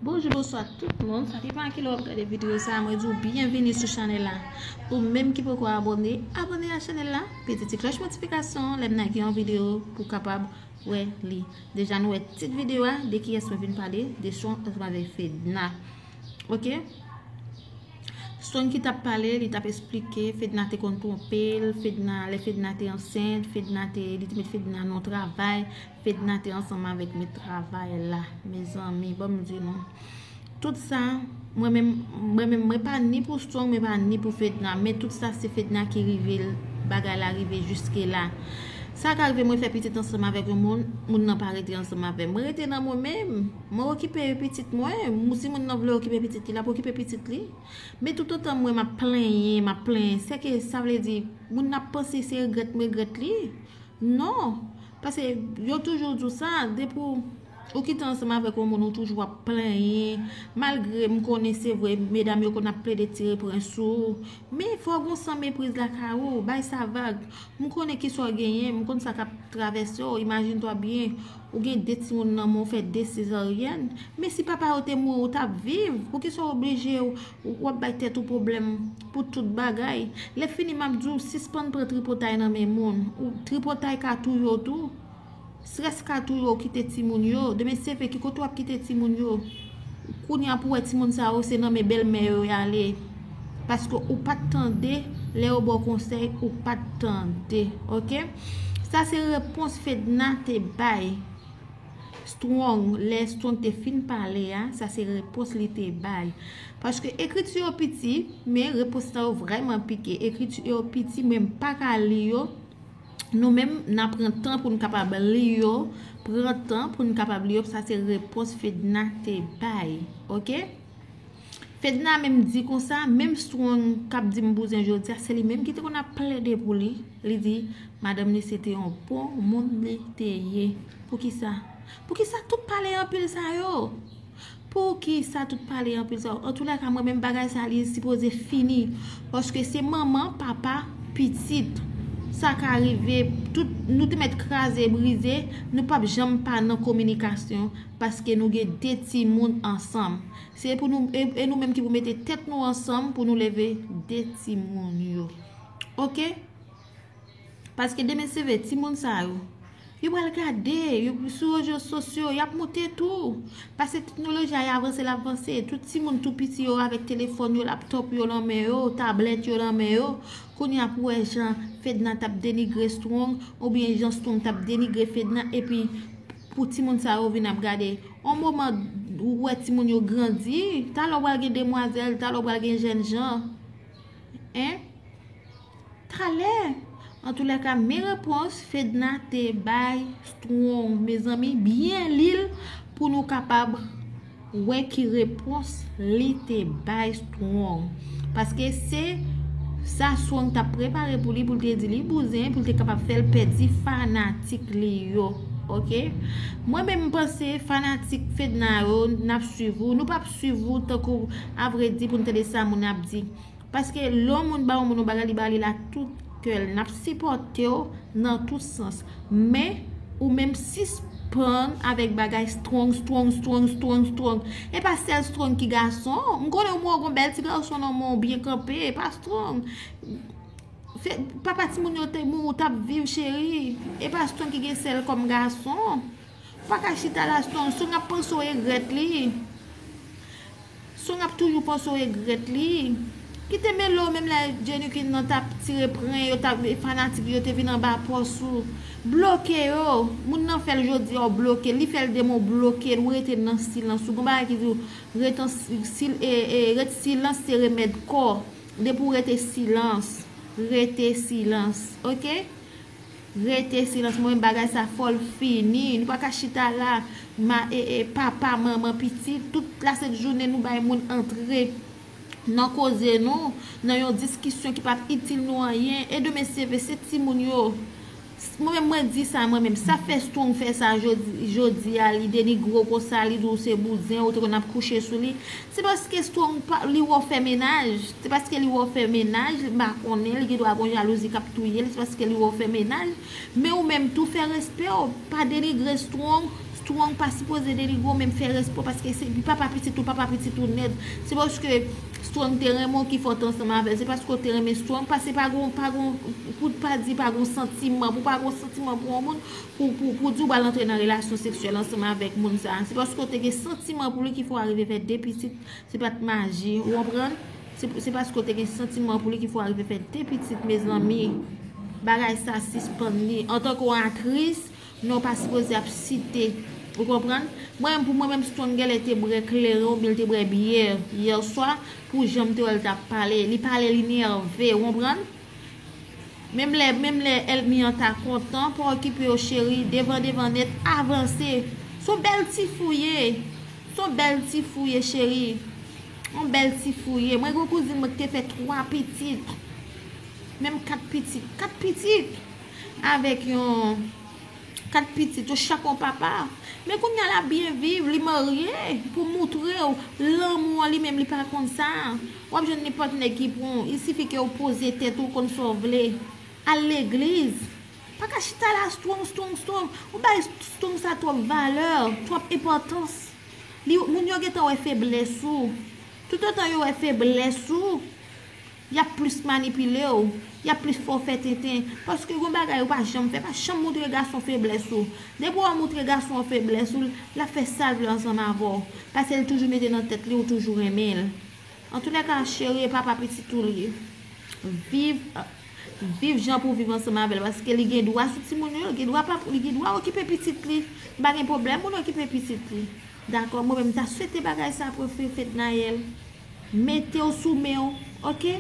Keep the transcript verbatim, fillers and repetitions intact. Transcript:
Bonjou, bonswa tout moun. Sa depann a ki lè w ap gade videyo sa a, mwen di w byenvini sou chanèl la. Ou menm ki poko abòne, abòne a chanèl la, pete ti klòch notifikasyon lè m lage yon videyo pou w kapab wè li. Deja nou wè tit videyo a, de kiyès mwen vin pale, de Strong ansanm avèk Fedna. Oke? Strong ki t ap pale, li t ap esplike, Fedna te konn twonpe l, Fedna, lè Fedna te ansent, Fedna te, li te met Fedna nan yon travay, Fedna te ansanm avèk met travay la. Mezanmi, ban m di nou. Tout sa, mwen menm, mwen menm, mwen pa ni pou Strong, mwen pa ni pou Fedna. Men tout sa, se Fedna ki rive l, bagay la rive jiske la. Sa ka rive mwen fè pitit ansanm avèk yon moun, moun nan pa rete ansanm avè m. Mwen rete nan mwen menm. Mwen okipe pitit mwen. Si moun nan vle okipe pitit li, l ap okipe pitit li. Men toutotan mwen m ap plenyen, m ap plenyen, sèke sa vle di, moun nan ap panse se regrèt m regrèt li. Non. Paske yo toujou di w sa, depi w, ou kite ansanm avèk yon moun, ou toujou ap plenyen. Malgre m konnen se vre, medam yo konn ap plede tire pwen sou ou. Men fò w gon san mepriz lakay ou, bay sa vag. M konnen kisa w genyen, m konn sa k ap travèse w. Imajine twa byen, ou gen de timoun nan men w, fè de sezaryèn. Men si papa yo te mouri, ou t ap viv. Poukisa w oblije w, w ap bay tèt ou pwoblèm pou tout bagay? Lè fini, m ap di w, sispann pran tripotay nan men moun. Ou, tripotay ka touye w tou. Strès ka touye w, kite timoun yo. Demen se vre, ki kote w ap kite timoun yo? Kounye a pou w wè timoun sa yo, se nan men bèlmè yo y ale. Paske ou pa t tande, lè yo ba w konsèy, ou pa t tande. Oke? Sa se repons Fedna te bay Strong, lè Strong te fin pale a, sa se repons li te bay. Paske ekriti yo piti, men repons sa yo vrèman pike. Ekriti yo piti, men m pa ka li yo. Nou menm, n a pran tan pou n kapab li yo. Pran tan pou n kapab li yo. Sa se repons Fedna te bay. Oke? Fedna menm di konsa, menm Strong k ap di m bouzen jodi a, se li menm ki te konn ap plede pou li. Li di, madanm li se te yon bon moun li te ye. Poukisa? Poukisa tout pale anpil sa yo? Poukisa tout pale anpil sa yo? Antoulèka, mwen menm bagay sa li sipoze fini. Paske se manman, papa, pitit. Sa ka rive, tout, nou te mèt kraze, brize, nou p ap janm pa nan kominikasyon. Paske nou gen de timoun ansanm. Se pou nou, e, e nou menm ki pou mete tèt nou ansanm pou nou leve de timoun yo. Oke? Paske demen se vre, timoun sa yo, yo pral gade, yo sou rezo sosyo, y ap moute tou. Paske teknoloji a avanse, l ap vanse. Tout timoun tou piti yo avèk telefòn yo, laptòp yo nan men yo, tablèt yo nan men yo. Kounye a pou wè jan Fedna t ap denigre Strong, oubyen jan Strong t ap denigre Fedna, epi pou timoun sa yo vin ap gade. On moman, ou wè timoun yo grandi, talè w pral gen demwazèl, talè w pral gen jènjan. En? Talè. Antoulèka, men repons Fedna te bay Strong, mezanmi, byen li l pou nou kapab wè ki repons li te bay Strong. Paske se sa Strong t ap prepare pou li, pou l te di li bouzen, pou l te kapab fè l pèdi fanatik li yo. Oke? Mwen menm, m panse fanatik Fedna yo, n ap swiv ou. Nou p ap swiv ou tankou, avredi, pou n tande sa moun ap di. Paske lè yon moun ba yon moun yon bagay, li ba li l ak tout kè l. N ap sipòte w nan tout sans. Men, ou menm sispann avèk bagay Strong, Strong, Strong, Strong, Strong. E pa sèl Strong ki gason. M konnen ou mwen gon bèl ti gason nan men w byen kanpe. E pa Strong. Fè, papa timoun yo te mouri, ou t ap viv, cheri. E pa Strong ki gen sèl kòm gason. Ou pa ka chita la, Strong. Strong ap panse w regrèt li. Strong ap toujou panse w regrèt li. Kite Melo menm lè Jenny Queen nan t ap tire pwen, yo t ap, fanatik yo te vin anba pòs ou. Bloke yo. Moun nan fè l jodi a, w bloke l. Li fè l demen, w bloke l. Ou rete nan silans. Ou gon bagay ki di w, rete an si-, sil-, e, e, ret silans se remèd kò. Depi w rete silans, rete silans, oke? Rete silans, mwen menm bagay sa fò l fini. Nou pa ka chita la, ma, e, e, papa, manman, pitit, tout lasent jounen nou bay moun antre nan koze nou, nan yon diskisyon ki p ap itil nou anyen. E demen se vre, se timoun yo. Mwen menm, mwen di sa, mwen menm. Sa fè Strong fè sa jodi, jodi a, li denigre w konsa, li di w se bouzen, ou te konn ap kouche sou li. Se paske Strong pa, li wè w fè mennaj. Se paske li wè w fè mennaj, li pa konnen, li gen dwa gon jalouzi k ap touye l, se paske li wè w fè mennaj. Men ou menm tou, fè respè w. Pa denigre Strong. Strong pa sipoze denigre w, menm fè respè w, paske se li papa pitit ou, papa pitit ou nèt. Se paske Strong te renmen w ki fè w te ansanm avè l. Se paske w te renmen Strong, paske pa gon, pa gon, pou pa di pa gon santiman, pou pa gon santiman pou yon moun, pou, pou, pou di w pral antre nan relasyon seksyèl ansanm avèk moun sa. Se paske w te gen santiman pou li ki fè w arive fè de pitit. Se pa t maji, ou konprann? Se, se paske w te gen santiman pou li ki fè w arive fè de pitit, mezanmi. Bagay sa sispann li. Antanke yon aktris, non pa sipoze ap site. Ou konprann? Mwen menm, pou mwen menm, Strong genlè te bwè kleren oubyen l te bwè byè yè swa, pou jan m te wè l t ap pale. Li pale, li nève, ou konprann? Menm lè, menm lè ènmi an ta kontan, pa okipe yo cheri, devan devan nèt, avanse. Se yon bèl ti fi w ye. Se yon bèl ti fi w ye cheri. Yon bèl ti fi w ye. Mwen gen yon kouzin mwen ki te fè twa pitit. Menm kat pitit. Kat pitit. Avèk yon kat pitit, yo chak yon papa. Men kounye a l ap byen viv, li marye, pou moutre w lanmou an li menm li pa konn sa. W ap jwenn nenpòt nèg ki pran w, il sifi ke w poze tèt ou, konn sa w vle. Al legliz. Pa ka chita la Strong, Strong, Strong. Ou bay Strong sa twòp valè, twòp enpòtans. Li, moun yo gentan wè feblès ou. Toutotan yo wè feblès ou, y ap plis manipile w, y ap plis fè w fè tenten. Paske gon bagay ou pa janm fè, pa janm moutre gason feblès ou. Depi w moutre gason an feblès ou, l ap fè sa l vle ansanm avè w. Paske l toujou mete nan tèt li ou toujou renmen l. Antoulèka, cheri, e papa pitit ou li ye. Viv, viv jan pou viv ansanm avè l, paske li gen dwa sou timoun yo, li gen dwa pa, li gen dwa okipe pitit li. M pa gen pwoblèm pou l okipe pitit li. Dakò, mwen menm, m ta swete bagay sa pou fè fèt Nayèl. Mete w sou men w, oke?